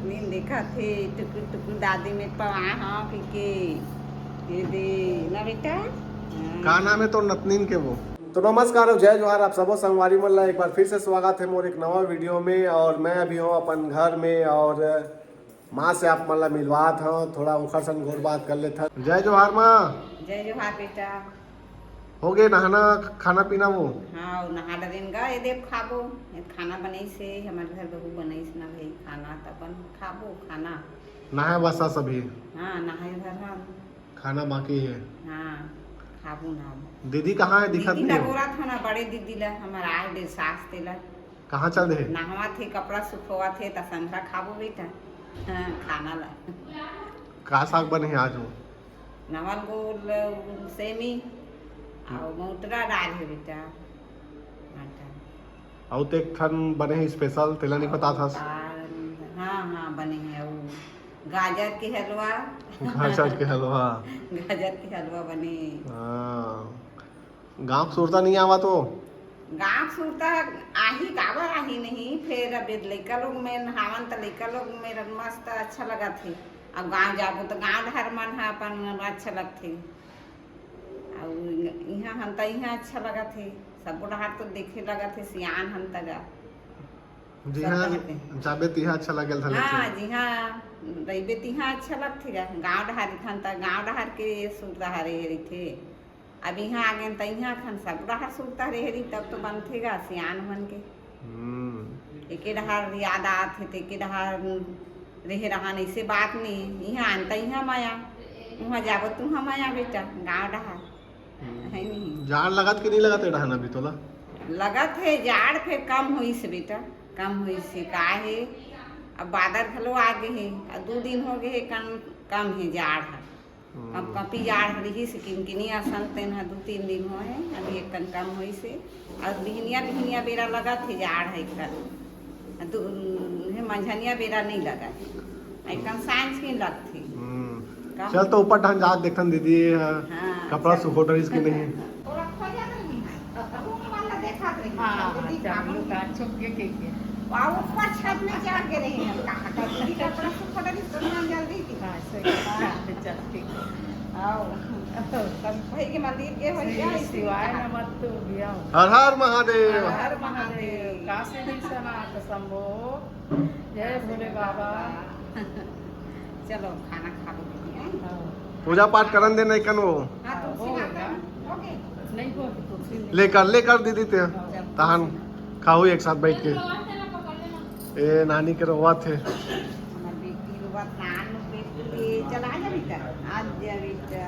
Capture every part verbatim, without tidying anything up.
नींद देखा थे, टुकुर टुकुर दादी में पवा हाँ पी के। ये दे ना बेटा। हाँ। का नाम है तोर नतनीन के वो? तो नमस्कार और जय जोहार आप सबो संगवारी मन ला, एक बार फिर से स्वागत है मोर एक नवा वीडियो में। और मैं अभी हूँ अपन घर में और माँ से आप मन ला मिलवात हूँ, थोड़ा ओखर संग गोठ बात कर लेथन। जय जोहार माँ। जय जोहार बेटा। हो गए नहाना, खाना पीना वो? हाँ, वो नहा डरेन गा, ये देख खाबो। ये खाना बनइस हे, हमर घर बहू बनइस ना भाई खाना, त अपन खाबो खाना। नहाए बसा सभी? हाँ, नहाए भर हम। खाना बाकी है? हाँ, खाबो ना अब। दीदी कहाँ है, दिखत दीदी नहीं हो? लगोरा था ना, बड़े दीदी ला, हमर आए डे सास तेला। कहाँ चल दे? नहावा थे, कपड़ा सुखोवा थे, त संघरा खाबो बेटा। हाँ, खाना ला। का साग बने है आज वो? नवल गोल, सेमी, अउ मउतरा डाल हे बेटा, आटा। अउ ते एक ठन बने हे स्पेशल, तेला नहीं बतात हस। हाँ, हाँ, बने हे, अउ गाजर के हलवा। गाजर के हलवा। गाजर के हलवा बने हे। हाँ। गाँव के सुरता नहीं आवा तो? गाँव के सुरता आही, काबर आही नहीं? फेर अब लइका लोग में नहावन त लइका लोग में मस्त अच्छा लगत हे। अब गाँव जाबो त गाँव डहर मन ह अपन अच्छा लगथे। अउ इहाँ हन त इहाँ अच्छा लगत हे। सबो डहर तो देखे लगत हे, सियान हन त गा। जिहाँ सब कहते हैं। जाबे तिहाँ अच्छा लगेल था हाँ, लेकिन। जिहाँ रहिबे तिहाँ अच्छा लगथे गा। गाँव डहर इथन त गाँव डहर के सुरता हरे रहिथे। अब इहाँ आ गेन त इहाँ खन सब डहर सुरता रहे रही, तब तो बनथे गा सियान मन के। हम्म। एके डहर याद आत हे, त एके डहर रहे रहन, ऐसे बात नहीं। इहाँ आन त इहाँ मया, उहाँ जाबो त उहाँ मया बेटा, गाँव डहर। हम्म। है नहीं? जाड़ लगत कि नहीं लगत ए डहन अभी तोला? लगत हे जाड़, फेर कम होइस बेटा, कम होइस हे। का हे, अब बादर घलो आ गे हे, अब दू दिन हो गे हे, कम, कम हे जाड़ ह। हम्म। अब कपी जाड़ ह रिहिस, किनकिनी असन तेन ह दू तीन दिन हो हे, अभी एक कन कम होइस हे। अउ बिहनिया, बिहनिया बेरा लगत हे जाड़ ह एक कन। अउ दू, हे मंझनिया बेरा नहीं लगत हे। एक कन सांझ के लगथे। हम्म। का? चल तो ऊपर ढंग जात देखथन दीदी ह, हाँ, कपड़ा चल। सुखो डरिस कि नहीं। ओला खोजत रही, रूम वाला देखत रही, हाँ, दीदी चल, का लुका छुप के, के, के। आ, ऊपर छत में चढ़ के रही हम, कहाँ का दीदी कपड़ा सुखो डरिस, तो ना जल्दी थी। हाँ, सही बात है, चल, ठीक है। आओ। तब भाई के मंदिर के हो श्री गया, इसी शिवाय का। नमः तुभ्यं। हर हर महादेव। हर हर महादेव। काशी विश्वनाथ शंभो। जय भोले बाबा। चलो, खाना खा लो दीदी, हैं? हाँ। पूजा पाठ करन दे नहीं कन वो। हाँ, तुलसी हो माता गया। हो गई। नहीं हो, तुलसी नहीं। लेकर, लेकर दीदी ते। हाँ। तहन खाहू एक साथ बैठ के। ए, नानी के रोवत हे। हमर बेटी रोवत, नान बेटी, चला जा बेटा, आ जा बेटा।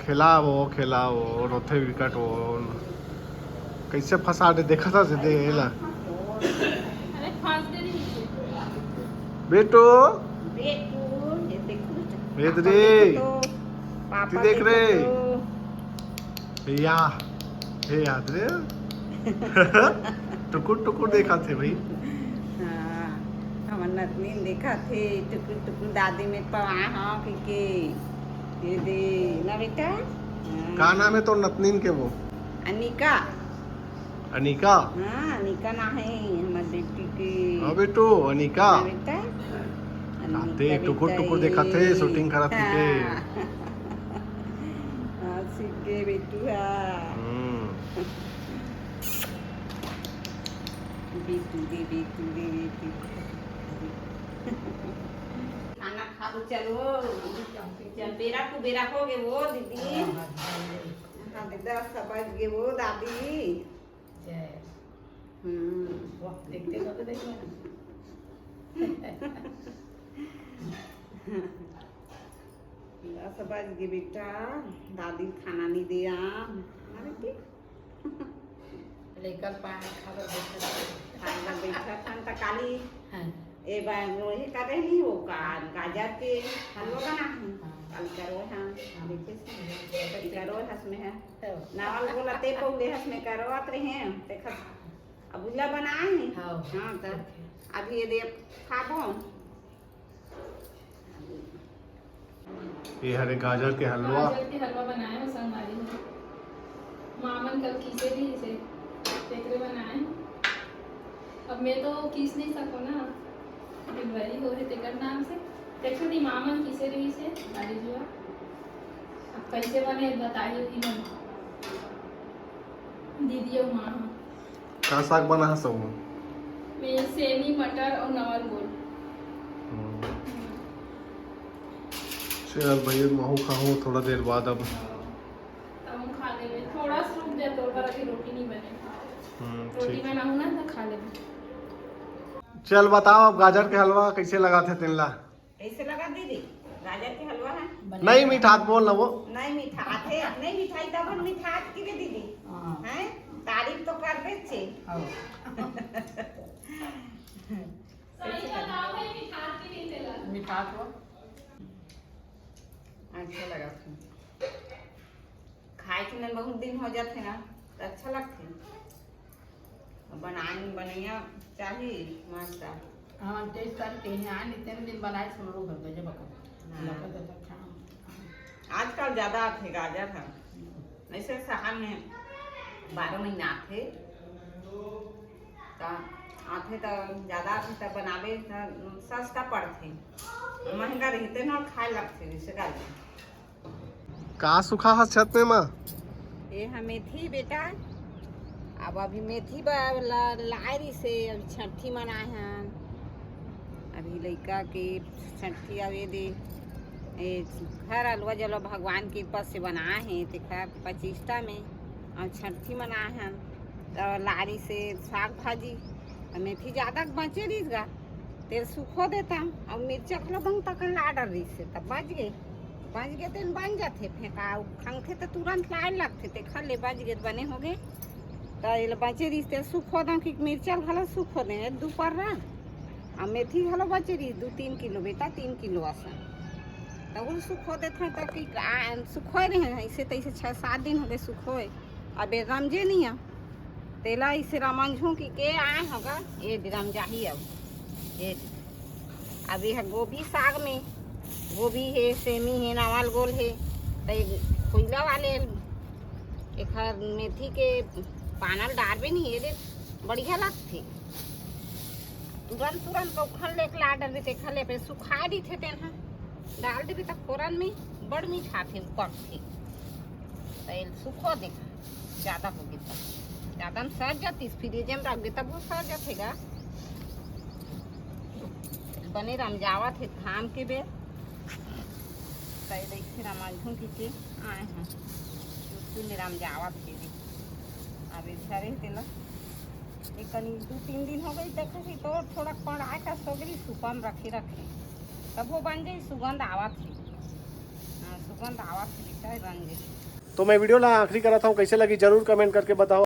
खेलावो, खेलावो, रोथे विकट वो। कैसे फंसा दे, देखा था से दे एला। अरे, फांस दे रही है। बेटो। बेटू, ये देखो बेटा। भेद पापा रे। देखो तो, पापा ती देख देखो रे। तो। या, हे याद रे। टुकुर टुकुर देखा थे भाई। हाँ, हमर नतनीन देखा थे, टुकुर टुकुर दादी में पवा हाँ के, के। ये दे, ना बेटा? हाँ। का नाम है तोर नतनीन के वो? अनिका। अनिका? हाँ, अनिका ना है, हमर बेटी के। हाँ बेटू, अनिका। हाँ बेटा। हाँ, अनिका ते टुकुर बेटा टुकुर देखा थे, ए। शूटिंग करत थे के। हाँ। हाँ, सीख गए बेटू, हाँ। हम्म। बेटू रे, बेटू रे, बेटू। खाना खाबो, चलो। चल, बेरा को बेरा हो गए वो, दीदी। हाँ, दीदी, दस बज गए वो, दादी। जय। हम्म। वाह, देखते तो, तो देखो ना। दस बज गए बेटा, दादी खाना नहीं दिया। अरे की? लेकर पाए खाबर बैठा था। खाए ला बैठा था, त काली हाँ। ए बार रोहे का रहनी हो का, गाजर के हलवा बना है। हाँ। काली का रोहे, हाँ। हाँ। देखे से। हाँ। काली का रोहे हस में है। तो। नावल बोला ते पौले हस में करवात रहे हैं, ते खस-, अब उल्ला बनाए हैं। हाँ। हाँ, त ठीक है। अभी ये दे खाबो। ये हरे गाजर के हलवा। गाजर के हलवा बनाए हो संगवारी हो। मामन कल किसे रहिसे, तेकरे बनाए। अब मैं तो किस नहीं सकूँ ना, delivery हो रहे तेकर नाम से। देखो दी मामन किसे रहिसे, गाड़ी जुआ। अब कैसे बने बताही ही मन। दीदी और माँ। का साग बना है सब? मैं सेमी, मटर और नवल गोल। हम्म। चल भैया, महू खाहूँ थोड़ा देर बाद अब। तब हम खा लेबे। थोड़ा सा रुक जा, तोर बर अभी रोटी नहीं बने। हम्म, रोटी ठीक। बनाऊँ ना तो खा लेबे। चल बताओ, अब गाजर के हलवा कैसे लगा थे तेन ला? कैसे लगा दीदी? गाजर के हलवा है? नहीं मिठात बोल ना वो। नहीं मिठात है, नहीं मिठाई तब हम मिठात की दे दीदी। हाँ। हैं? तारीफ तो कर दे छे। हाँ। सही बताओ भाई, मिठात की नहीं तेला। मिठात हो। अच्छा लगा था। खाए के मन बहुत दिन हो जाथे ना, तो अच्छा लगथे। बनाए बनैया चाही मस्त। हाँ, तेईस तारीख के यहाँ आए, तीन दिन बनाए से हमरो घर गजब अकन। हाँ। लगा तो अच्छा। आजकल ज्यादा आथे गाजर ह। ऐसे साल में बारह महीना आथे, त आथे त ज्यादा आथे त बनाबे त सस्ता पड़थे, महंगा रहिथे ना, खाए लगथे जैसे गाजर। का सुखा हस छत में, माँ? ए हा मेथी बेटा, अब अभी मेथी ब-, ला-, लाए रिसे, अभी छठी मनाए हन, अभी लइका के छठी आवे दे, ए घर अलवा जलवा भगवान के कृपा से बनाए हे, तेखर पचीसटा में, अउ छठी मनाए हन, त लाए रिसे साग भाजी, त मेथी जादा बचे रिस गा, तेल सुखो देता, अउ मिर्चा घलो बहुत अकन ला डर रिसे, त बच गे। बच गे तेन बन जाथे, फेंका अउ खंगथे त तुरंत लाए लगथे, तेखर ले बच गे, बने हो गे। त एला बचे रिस तेल सुखो दं कि मिर्चा घलो सुखो दे, एक दू पर्रा। अउ मेथी घलो बचे रिस दू तीन किलो, बेटा तीन किलो असन। त वो सुखो देथे त कि आ, सुखोए रहे, ऐसे तैसे छः सात दिन हो गए सुखोए। अब ए रमजे नहीं आ। तेला इसे रमंझू की के आए होगा, ये रमजाही अब। ये अब ये गोभी साग में, गोभी हे, सेमी हे, नावल गोल हे, त ये कोइला वाले एखर मेथी के पानल डारबे नहीं, ये दे बढ़िया लगथे। तुरंत तुरंत कखन लेके ला डरबे, तेखर ले पे सुखा दिथे तेन ह। डाल देबे त फोरन में बड़ मीठा थे, पकथे। त एल सुखो दे, ज्यादा हो गे त। ज्यादा में सड़ जातिस, फ्रिज में रख दे, तब वो सड़ जाथे गा। बने रमजावत हे घाम के बेर। त एल ऐसे रमझू की के आए हैं। उसके में रमजावत हे दे। अब ऐसा रहे तेला। एक कनी दू तीन दिन हो गई, देखो कि तो थोड़ा कड़ाए का सगरी सुपा में रखे रखे। तब वो बन जाई, सुगंध आवत हे। हाँ, सुगंध आवत हे, बेटा, बन जाई। तो मैं वीडियो ला आखिरी करत हूँ, कैसे लगी जरूर कमेंट करके बताओ।